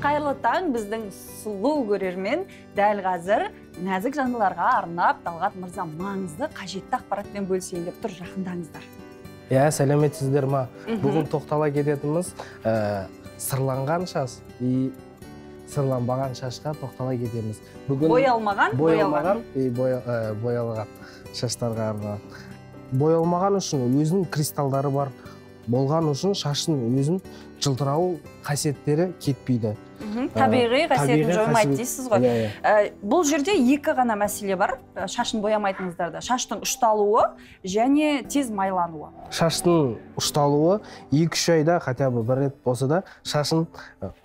Қайырлы таң, біздің сұлу көрермен. Дәл қазір нәзік жандыларға арнап Талғат мырза маңызды, қажетті ақпаратпен бөлісейін деп тұр. Жақындаңыздар. Иә, сәлеметсіздер ма? Бүгін тоқтала кететініміз сырланған шаш и сырланбаған шашқа тоқтала кетеміз. Бүгін боялмаған, боялмаған и боялған шаштарға арналған. Боялмаған үшін өзінің кристалдары бар болған үшін шаштың өзін жылтырау қасиеттері кетпейді. Табиғи қасиетін жоймайды дейсіз ғой. Бұл жерде екі ғана мәселе бар. Шашын боямайтыныңыздарда. Шаштың ұшталуы және тез майлануы. Шаштың ұшталуы 2-3 айда хотя бы бір рет болса да шашын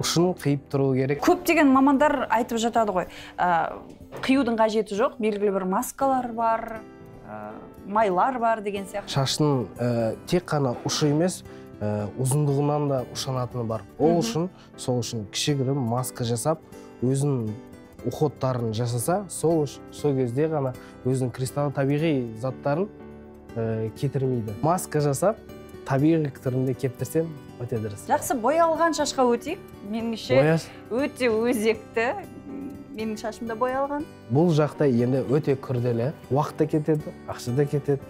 ұшын қиып тұру керек. Көптеген мамандар айтып жатады ғой. Қиюдың қажеті жоқ, белгілі бір маскалар бар, майлар бар деген сияқты. Шаштың тек қана ұшы емес, ұзындығынан да ұшанатыны бар. Ол үшін, сол үшін кішігірім маска жасап, өзінің уходтарын жасаса, сол кезде ғана өзінің кристалл табиғи заттарын кетірмейді. Маска жасап, табиғи түрінде кептірсем өте дұрыс. Жақсы, боялған шашқа өтейік. Меніңше өте өзекті. Менің шашым да боялған. Бұл жақта енді өте күрделі. Уақыт та кетеді, ақша да кетеді,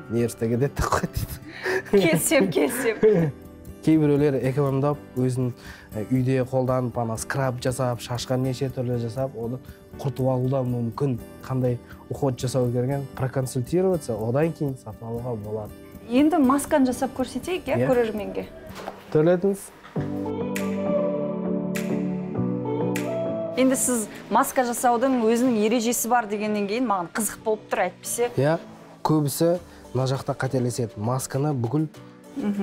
нерв те кетеді деп қойды. Келсем, келсем. Кейбіреулер экономдап, өзін үйде қолданып, ана скраб жасап, шашқа неше түрлі жасап, оны құртып алу да мүмкін. Қандай уход жасау керек, проконсультироваться, одан кейін сатып алуға болады. Енді масканы жасап көрсетейік, иә, көрерменге. Төлетіңіз. Енді сіз маска жасаудың өзінің ережесі бар дегеннен кейін маған қызық болып тұр, әйтпесе. Иә, көбісі мына жақта қателеседі. Масканы бүкіл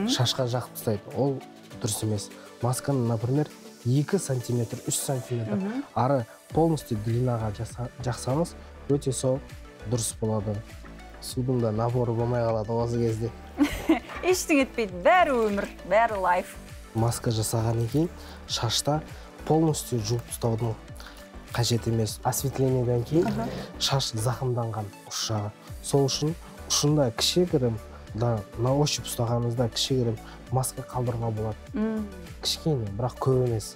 шашқа жағып тастайды. Ол дұрыс емес. Масканы, например, 2 сантиметр, 3 сантиметр ары полностью длинаға жақсаңыз, өте сол дұрыс болады. Судың да наборы болмай қалады осы кезде. Ештеңе етпейді. Бәрі өмір, бәрі лайф. Маска жасағаннан кейін шашта полностью жуып тастаудың қажет емес. Осветлениеден кейін шаш зақымданған ұш жағы. Сол үшін ұшында кішігірім, да, на ощупь ұстағаныңызда кішігірім маска қалдыруға болады. Кішкене, бірақ көп емес.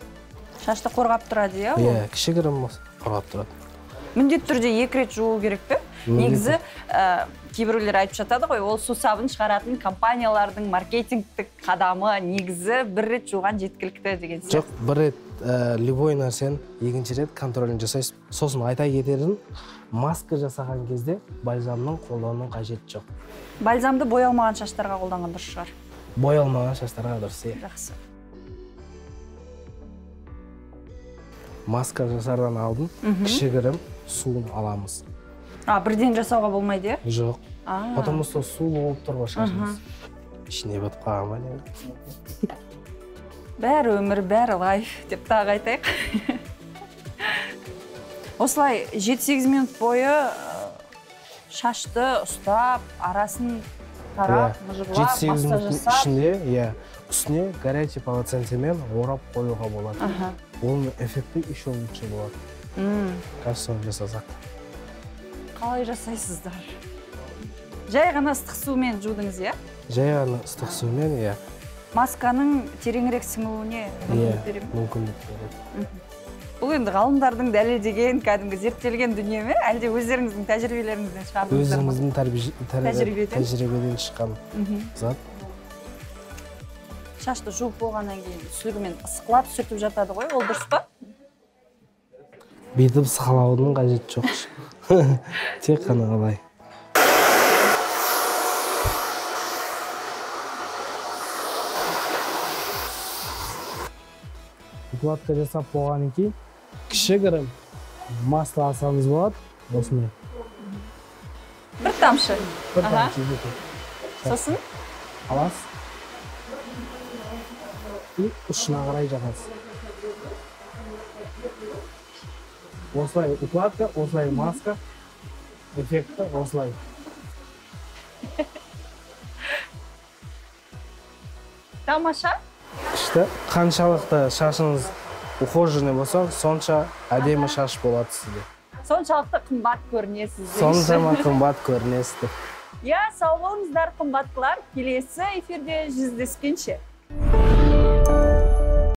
Шашты қорғап тұрады, иә? Иә, кішігірім қорғап тұрады. Міндетті түрде 2 рет жуу керек пе? Негізі, кейбіреулер айтып жатады ғой, ол сусабын шығаратын компаниялардың маркетингтік қадамы негізі бір рет жуған жеткілікті деген сияқты. Жоқ, бір рет любой нәрсені екінші рет контролін жасайсыз. Сосын айта кетерім, маска жасаған кезде бальзамның қолдану қажеті жоқ. Бальзамды боялмаған шаштарға қолданған дұрыс шығар. Боялмаған шаштарға дұрыс, иә. Жақсы. Маска жасардан алдын кішігірім суын аламыз. А, бірден жасауға болмайды, иә? Жоқ. Потому что су болып тұр ғой шашымыз. Ішіне батып қалған ба не? Бәрі өмір, бәрі лайф деп тағы айтайық. Осылай 7-8 минут бойы шашты ұстап, арасын тарап, мыжғылап, массаж жасап. Ішінде, иә, үстіне горячий полотенцемен орап қоюға болады. Оның эффекті еще лучше болады. Қазір соны жасасақ. Қалай жасайсыздар? Жай ғана ыстық сумен жудыңыз, иә? Жай ғана ыстық сумен, иә. Масканың тереңірек сіңуіне мүмкіндік бере ме? Мүмкіндік береді. Бұл енді ғалымдардың дәлелдеген, кәдімгі зерттелген дүние ме? Әлде өздеріңіздің тәжірибелеріңізден шығардыңыздар ма? Өзіміздің тәжірибеден шыққан зат. Шашты жуып болғаннан кейін сүлгімен ысқылап сүртіп жатады ғой, ол дұрыс па? Бүйтіп сықалаудың қажеті жоқ. Тек қана қалай. Укладка жасап болғаннан кейін кішігірім масло алсаңыз болады, осындай. Бір тамшы. Бір тамшы жетеді. Сосын? Аласыз. И ұшына қарай жағасыз. Осылай укладка, осылай маска, эффекті осылай. Тамаша. Күшті. Қаншалықты шашыңыз ухоженный болса, сонша әдемі шаш болады сізде. Соншалықты қымбат көрінесіз. Соншама қымбат көрінесіз. Иә, сау болыңыздар, қымбаттылар. Келесі эфирде жүздескенше.